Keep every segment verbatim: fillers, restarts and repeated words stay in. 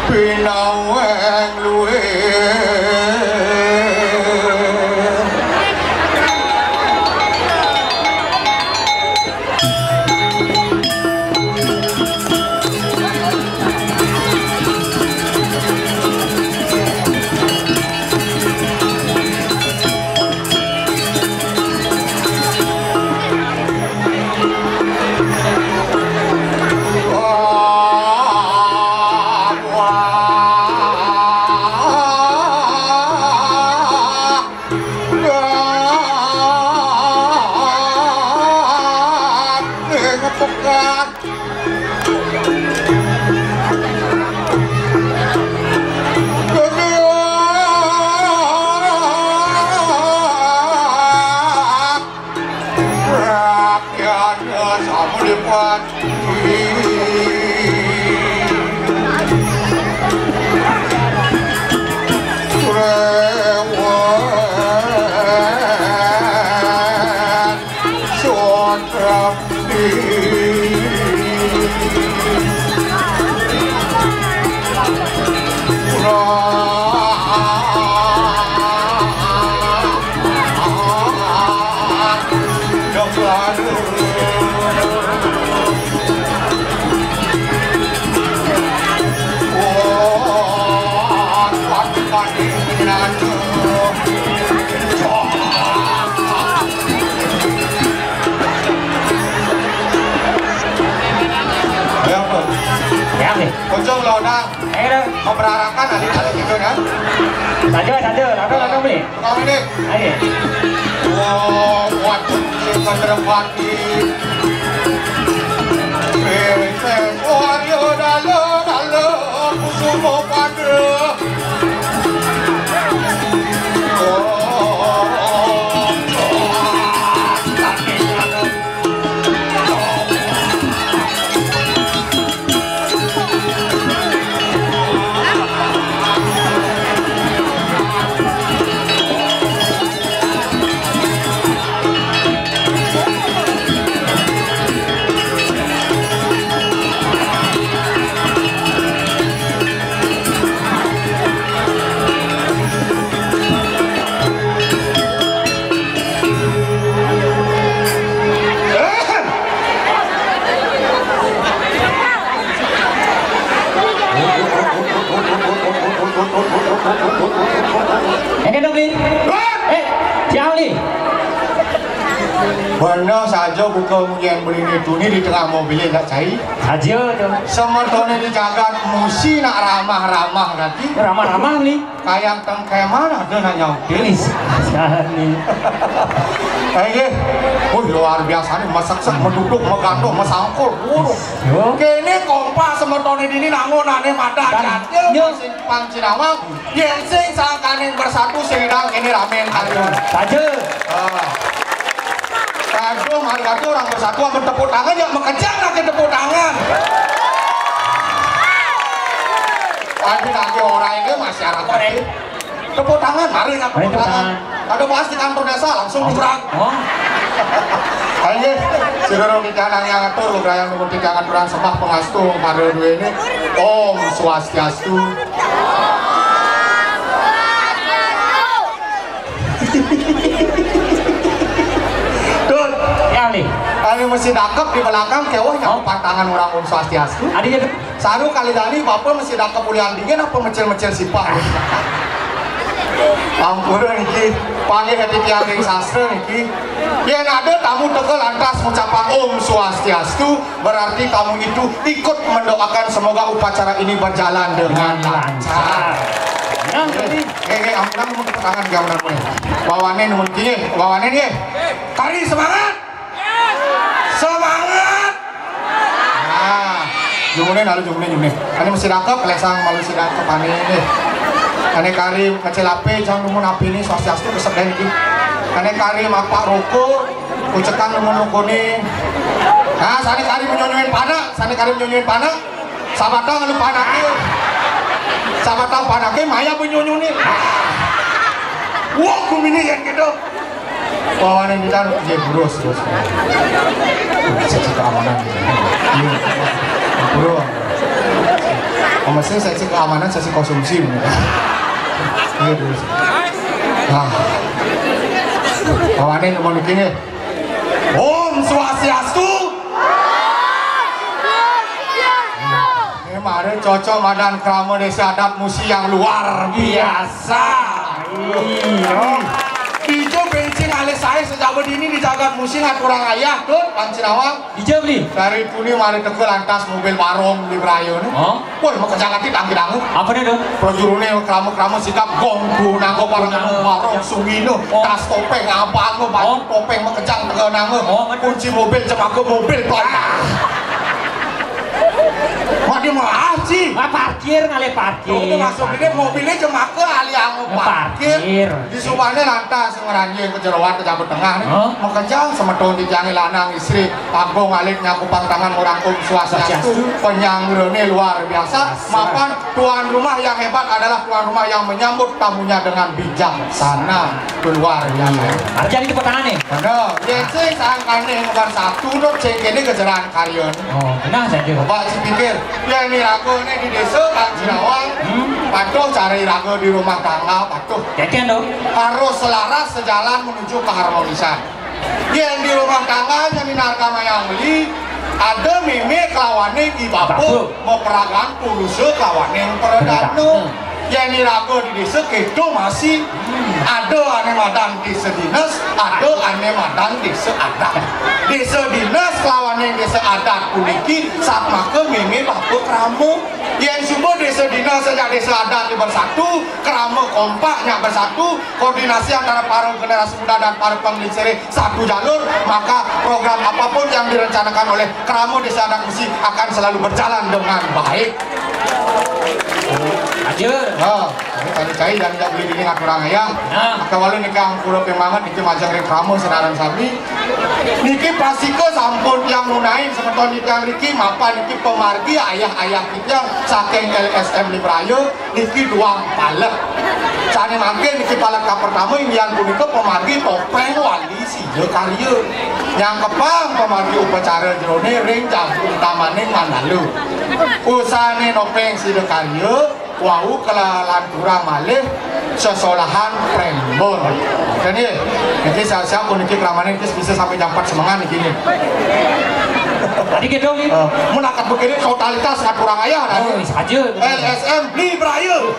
Pinaweng luwih. Rakyat sampun dipati. Rewen sutrepti. Ya, apa? Ya, nih. Kocok lo, Dang. Ayo, Dang. Memperarakan adik-adik itu, kan? Saja, saja. Langsung, langsung, beli. Tukang ini. Ayo. Wah, waduh, si Chandrawati. Princess Warrior, dalo, dalo, Kusuma Padra. Oh, oh, oh, oh. Yang gendong, Li. Eh, jauh, Li. Bener saja buka munyian beli ni tuni di tengah mobil ndak cai. Saja tu. Semertone di jagat musi nak ramah-ramah lagi. Ramah-ramah, Li. Kayang tengkeman ada nak nyautin. Ih, sial ni. Eh, ye. Oh, luar biasa ni. Masak-sak, meduduk, megandung, mesangkul. Waduh. Yo. Kene kompak semetone dini nangun ane mata. Dan, jadil, yo. Sing pang cinawang. Yen sing sangkaning bersatu, sing nang kene ramen. Aduh. Saja. Ah. Aduh, mari kata orang bersatu, amun tepuk tangan, ya mekejang lagi tepuk tangan. Tapi nanti orang ini masyarakat. Tepuk tangan, mari nak tepuk tangan. Ada bahas di kantor desa, langsung kurang. Oh. Ayo, saudara kita nang yang atur, lo yang nunggu kita aturan sembah pengastu, pada dua ini. Om Swastiastu. Tuh, yang nih. Kami mesti dakep di belakang, keweh, oh, pantangan orang Om Swastiastu. Adinya tuh. Saru kali tadi, Bapak mesti dakep ulian dingin apa mecil-mecil sipah? Ampun, niki. Panggih hati tiang ring sastra, niki. Yen ada tamu teka lantas ngucapang Om Swastiastu, berarti tamu itu ikut mendoakan semoga upacara ini berjalan dengan lancar. Yang penting. Eh, eh, ampunan, mau tepuk tangan, ampunan, boleh. Wawane nuwun kini, wawane nggih. Kari semangat. Semangat. Nah, jumune lalu jumune jumune. Ane mesti dakep, lesang malu si dakep ane nggih. Ane kari ngecil ape, jang numun apine, swastiastu kesedeng iki. Ane kari mapak roko, ucekan numun rokone. Nah, sane kari menyonyoin panak, sane kari menyonyoin panak. Sabatang anu panake. Sabatang panake maya benyonyone. Wah, gumine yen gitu. Wawane nitan nggih burus, terus. Sisi keamanan. Iya. Burus. Mesin seksi keamanan, seksi konsumsi. Iya, terus. Nah. Kawané mau niki nggih. Om Swastiastu. Ini mari cocok madan krama désa adat musi yang luar biasa. Iya. Ijo bencing alis saya sejak bedini di jagat musi ngaturang ayah, Dut, Bang Cinawang. Ija beli. Dari Tuni mari teka lantas mobil barong di Braya ni. Oh? Woi, makejang ati tangki dangu. Apa dia tu? Prajurit ni krama-krama sikap gong tu nanggo barong, barong sungi tu. Oh. Tas topeng abang tu, baju topeng makejang teka nanggo. Oh, betul. Kunci mobil cemaka mobil tu. Ah. Mak dia mah aji. Ah, parkir ngalih parkir. Itu maksud dia mobilnya cemaka alih anu parkir. Parkir. Di subahnya lantas ngeranjing ke jeroan ke Jawa Tengah ni. Hah? Makejang semeton di jangil lanang istri. Agung alit nyakupang tangan orang Om Swastiastu. Swastiastu. Penyanggurane luar biasa. Biasa. Mapan tuan rumah yang hebat adalah tuan rumah yang menyambut tamunya dengan bijaksana. Luar biasa. Artinya itu pertanyaan nih. Bener. Yén sing sangkane nomor satu, Dut, sing kene kejeran karyan. Oh, benar saja. Coba dipikir, yén iraga né di desa, Kang Cinawang, hmm, patuh cara iraga di rumah tangga, patuh. Jadian dong. Harus selaras sejalan menuju keharmonisan. Yén di rumah tangga nyani narka mayang beli, ada mémé kelawaning i bapa, bapa, maperagan purusa kelawaning pradana. Pradana. Yén iraga di désa kéto masih ada ané madan désa dinas, ada ané madan désa adat. Désa dinas kelawaning désa adat puniki satmaka mémé bapa krama. Yén suba désa dinas sajak désa adat bersatu, krama kompak nyak bersatu, koordinasi antara para generasi muda dan para penglingsiré satu jalur, maka program apapun yang direncanakan oleh krama désa adat musi akan selalu berjalan dengan baik. Ajur. Ha, tadi cai dan jak beli dini ngaturang ayah. Nah. Kawali niki ampura pémanget niki majeng ring krama sinareng sami. Niki pastika sampun tiang nunain semeton titiang niki mapan niki pamargi ayah-ayah titiang saking L S M Libraya. Niki duang palet. Sané mangkin niki palet kapertama inggih punika pamargi topeng wali sida karya. Nyangkepang pamargi upacara jeroné ring jabu utamaning mandala. Usahané nopeng sida karya wau kelalanturang malih sesolahan prembon. Jadi, niki siap-siap puniki kramané niki bisa sampai jam empat semengan niki. Tadi gitu, gitu. Eh, mun akad begini totalitas ngaturang ayah tadi. Oh, saja. L S M beli berayu.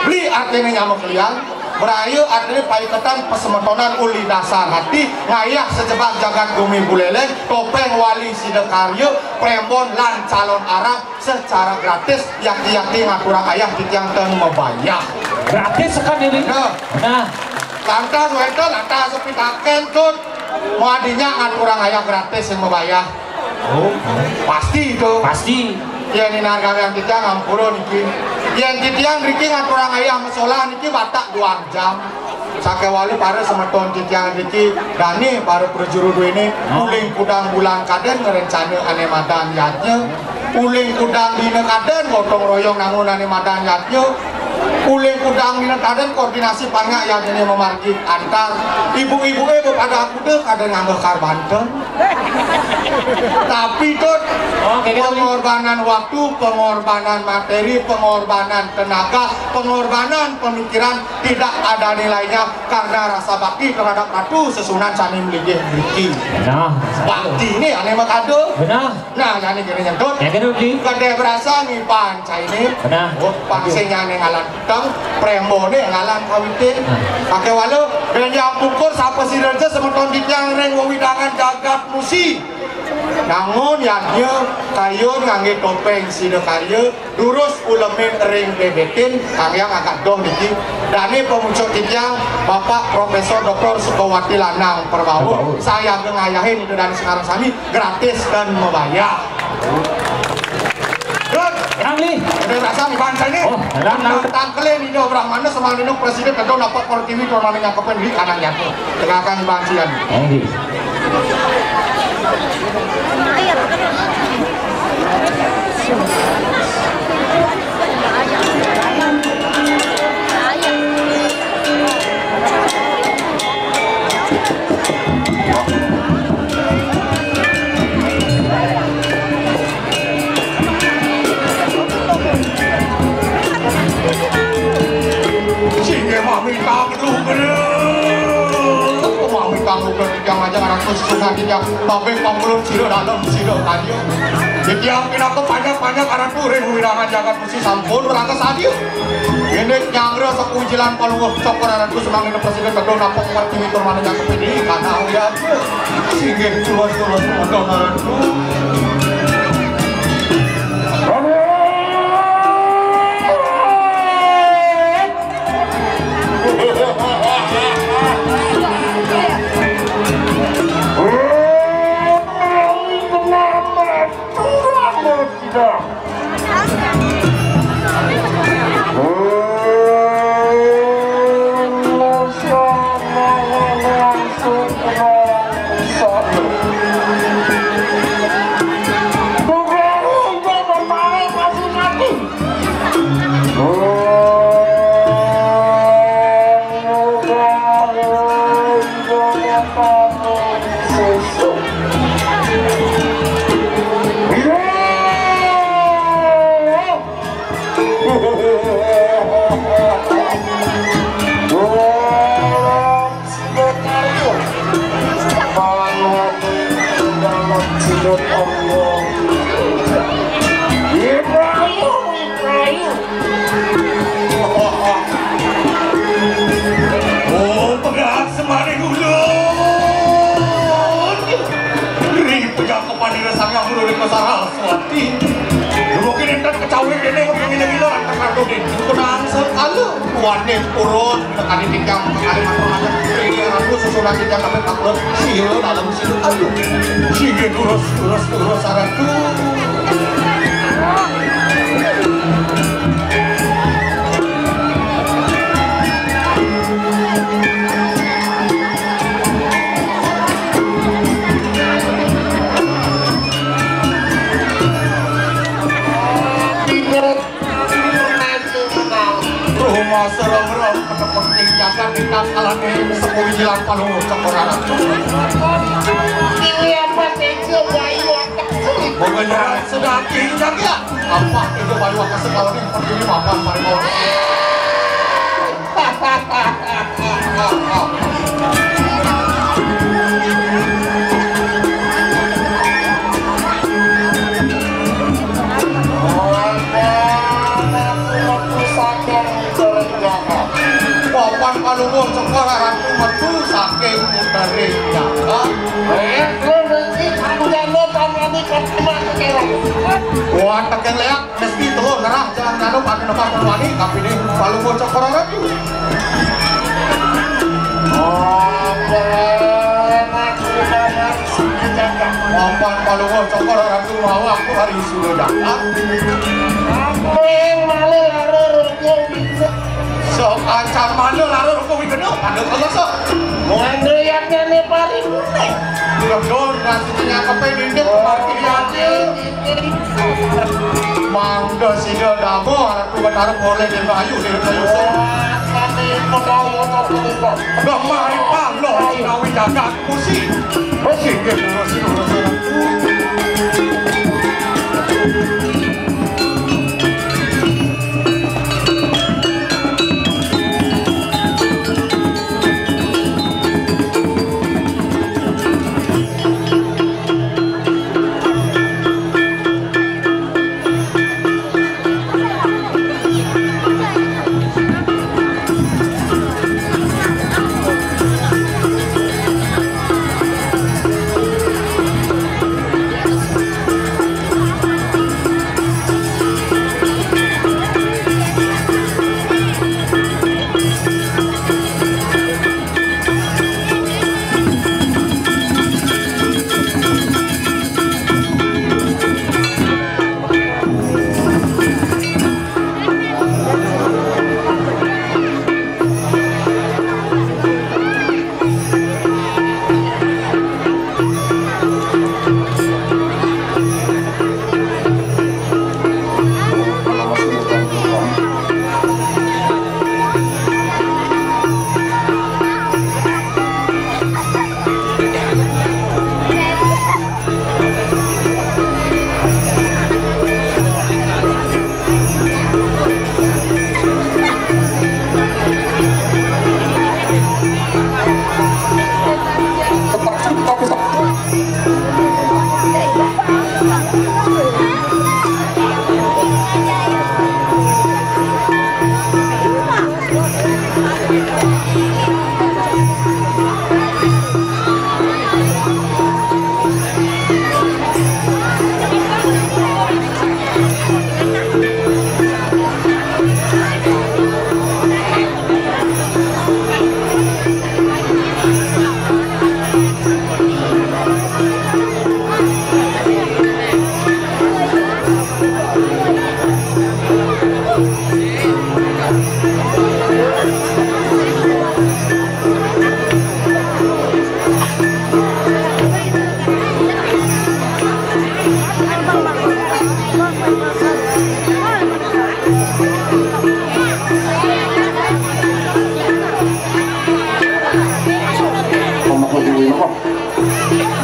Beli artinya nyama kalian. Berayu artinya paiketan pasemetonan uli dasar hati, ngayah sejebag jagat bumi buleleng, topeng wali sida karya, prembon lan calon arang secara gratis, yakti-yakti ngaturang ayah titiang ten mabayah. Gratis kan ini? Nah. Nah. Lantas wénten, lantas pitaken, Tut. Madinya ngaturang ayah gratis sing mabayah. Oh, pasti itu. Pasti. Yén inargawian titiang ampura niki. Yén titiang niki ngaturang ayah masolah niki batak duang jam. Sakéwala para semeton titiang niki dané para prajuru duéné, oh, uling kudang bulan kadén ngrencana ané madan yadnya. Uling kudang dina kadén gotong royong nangun ané madan yadnya. Uling kudang dina kadén koordinasi panyak yadnya mamargi antar. Ibu-ibué bepada kuda kadén ngambil kar banten. Tapi, Tut, oke, kita pengorbanan waktu, pengorbanan materi, pengorbanan tenaga, pengorbanan pemikiran tidak ada nilainya karena rasa bakti terhadap ratu sesuhunan sané malinggih mriki. Nah, bakti ini ané makada. Benar. Nah, jani kéné nyentut. Ya, kéné, Bli. Kadéh berasa ngipan cainé. Benar. Oh, pangsingnyané ngalan teng, premboné ngalan kawitin. Nah. Pakai walu, dan yang pungkur sapa sira semeton titiang ring wewidangan jagat musi. Nangun yadnya kayun nganggé topeng sida karya, durus ulemin ring bebetin, kang yang agak doh niki. Dané pamucuk titiang, Bapak Profesor Doktor Sukawati Lanang Perbawa, Perbawa, saya ngayahin itu dané sekarang sami, gratis dan mabayar. Good. Yang beli. Udah rasa nih bangsa ini. Oh, dalam, dalam. Tangkelin ini orang mana sama ini presiden kedua dapat por T V tuan mana nyangkepin di kanan jatuh. Tegakkan bangsian. Yang beli. Sunatinya, tapi pamulung sira dalem sira karya. Titiang pinaka panjak-panjak Ratu ring wirangan jagat mesti sampun raga sadia. Indik nyanggra sakuwijilan palungguh Cokor Ratu semangina prasida tedun nampek pertiwi tur manah jangkep ini, kana wiyaga. Singgih tulus-tulus modon Ratu. Oh, pegat semaning ulun. Ri pegat kepanira Sang Hyang Guru Rika Saraswati. Dumugi nénten kecawi déné ngila-ngila antar ratu déné. Kunang sekala wanis purun. Kali tigang kali matur-matur. Ri ratu susunan tigang kali matur. Sila dalam sila ayu. Sila terus, terus, terus, ratu. Rumah serem-rem, ketepuk tingkat, tingkat, kalane, sepuh jilat, palu, cekoran. Ini apa, Tejo, bayi, watak, sulit. Pokoknya sedang tingkat, ya. Apa itu bayi, watak, sekolah ini, seperti ini, apa, paling bawah. Papan kalunguh cekor ratu metu saking utare jagat. Eh, lu nanti panjangnya tangannya ke rumah ke kerang. Wah, tekan leak. Mesti tuh ngerah jalan nganu pada tempat terwani, tapi ini palu bocah korang lagi. Papan palu bocah korang lagi, mau aku hari sudah datang. Aku yang malu lalu rojo bisa. Sok ancar malu lalu rojo wigeno, pada kalau sok. Mau Andriannya nih paling unik. Udah dong, rasanya nyangkepnya dinding, parkir aja. Mangga sida dama Ratu Betara Poleh Dèwi Ayu Dèwi Ayu. Gemah ripah loh sinawi jagat musi. Musi nggih musi.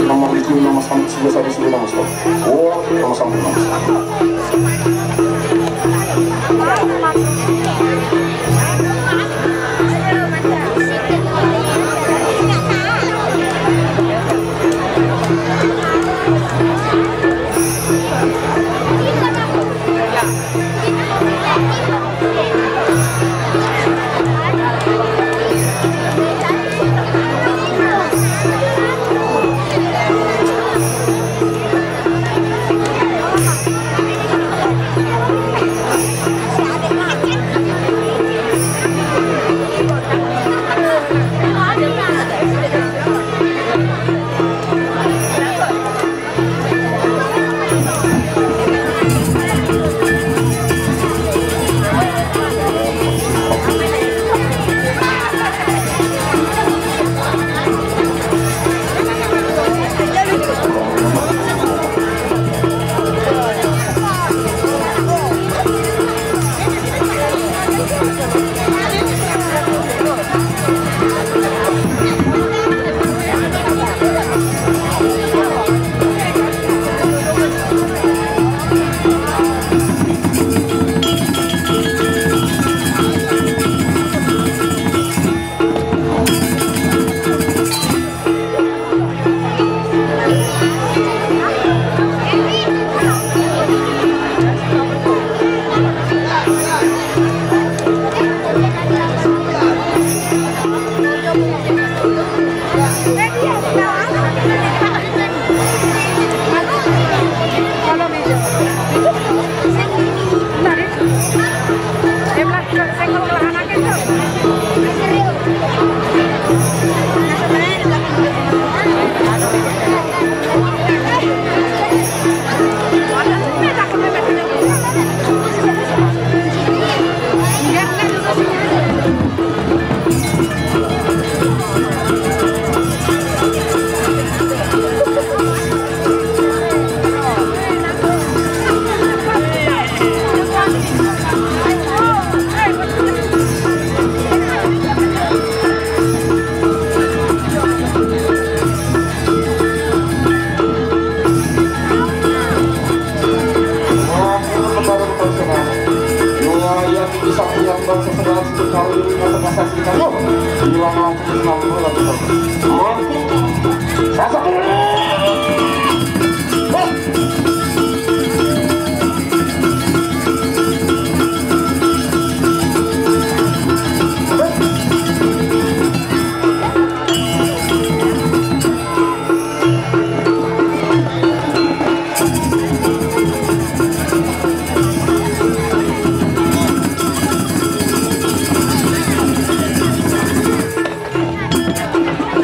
Nomor itu, nomor sampun, sudah sampai sudah nomor sampun. Oh, nomor sampun, nomor sampun.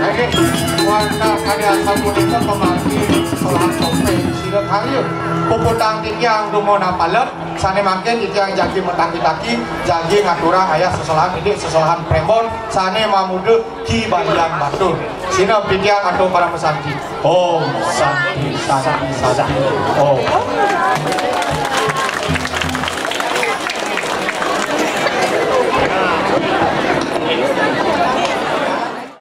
Oke, wantah kadi asapunika pamargi sekolahan Topeng Sida Karya. Puputang titiang dumun apalet, sané mangkin titiang jagi mataki-taki, jagi ngaturang ayah sekolahan, indik sekolahan Prembon, sané mamuda Ki Balian Batur. Sineb titiang antuk paramasanti. Om Santi, Santi, Santi, Om.